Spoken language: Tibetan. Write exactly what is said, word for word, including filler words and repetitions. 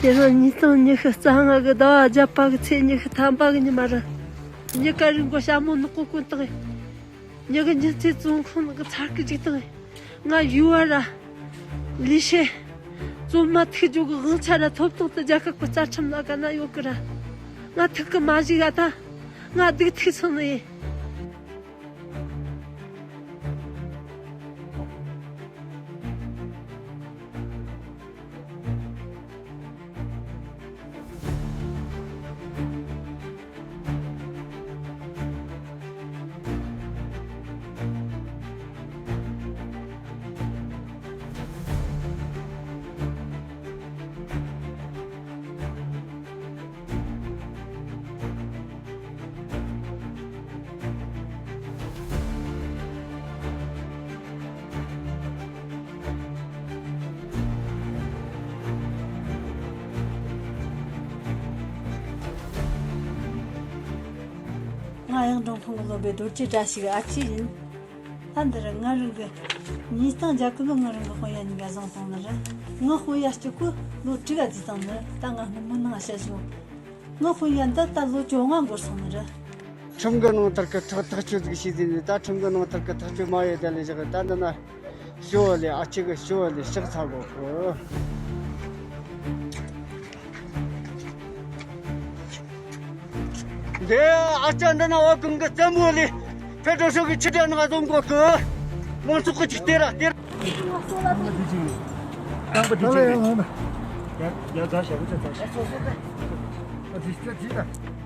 དེ་རིང་ཉིས་སྟོང་ཉི་ཤུ་རྩ་ལྔ་གི་ཟླ་བ་བརྒྱད་པ་གི་ཚེས་ཉི་ཤུ་ཐམ་པ་གི་ཉི་མ་རེད། ཉི་དཀར་རི་མགོ་ཞྭ་མོ་ནག་པོ་གོན་བཏང་ངས། ཉི་གི་ཉི་ཚེ་བཙོན་ཁང་ནང་གི་ཚར་གི་འཇུག་བཏང་ངས། ང་ཡུལ་བ་ར། ལི་ཤེ། བཙོན་མ་ཐུག་རྒྱུ་གི་དབང་ཆ་ར་ཐོབ་ཐང་དེ་རྒྱལ་ཁབ་ཀྱི་རྩ་ཁྲིམས་ལ་ག་ན་ཡོད་གི་ར། ང་ཐུག་གི་མ་བཞུགས་ཡ་ད། ང་སྡུག་ཐུག་སོང་ནི་ཡིན། ང་གཡང་དྲུང་ཁོང་གི་སློབ་པའི་རྡོ་རྗེ་བཀྲ་ཤིས་ཀྱི་ཨ་ཅེ་ཡིན། ད་འདིར་ང་རང་གི་ཉིས་སྟོང་བརྒྱད་ཀྱི་ལོ་ང་རང་གི་དཔོན་ཡ་གཉིས་ཀ་བཟུང་སོང་ནི་རེད། ངའི་དཔོན་ཡ་གཅིག་པུ་ལོ་དྲུག་ག་བརྩིས་བཏང་ནི་རེད། ད་ང་སྔོན་མ་ནང་བཤད་བཞག་ངའི་དཔོན་ཡ་འདི་ད་ལོ་བཅོ་ལྔ་འགོར་སོང་ནི་རེད། ཁྲིམས་ཀྱི་ནང་ཐར་གི་ཐག་ཐག་གཅོད་ཟིག་བྱས་ཟིན་ནས། ད་ཁྲིམས་ཀྱི་ནང་ཐར་གི་ཐག་གཅོད་མ་ཡོད་དེ་ལས་བཞག་ད་འདི་ན་ཞོ་ལས་ཨ་ཅེ་གི་ཞོ་ལས་ཕྱག་འཚལ་གོ་གི། འདི་ཨ་ཅག་འདི་ན་བ་གང་གི་བཙན་པོ་ལས་ཕེ་ཏྲོ་ཤོ་གི་ཆི་ཏྲ་ནག་བཟོ་གོ་གི། མང་ཚོགས་གི་ཅིག་སྟེར་ར་སྟེར། རྐང་པ་དེ་ཅིག་རེད། ཡ་ཡ་རྫ་ཞབས་ཀྱི་རྫ་ཞབས། ཨ་དེ་ཅི་ཅི་ད།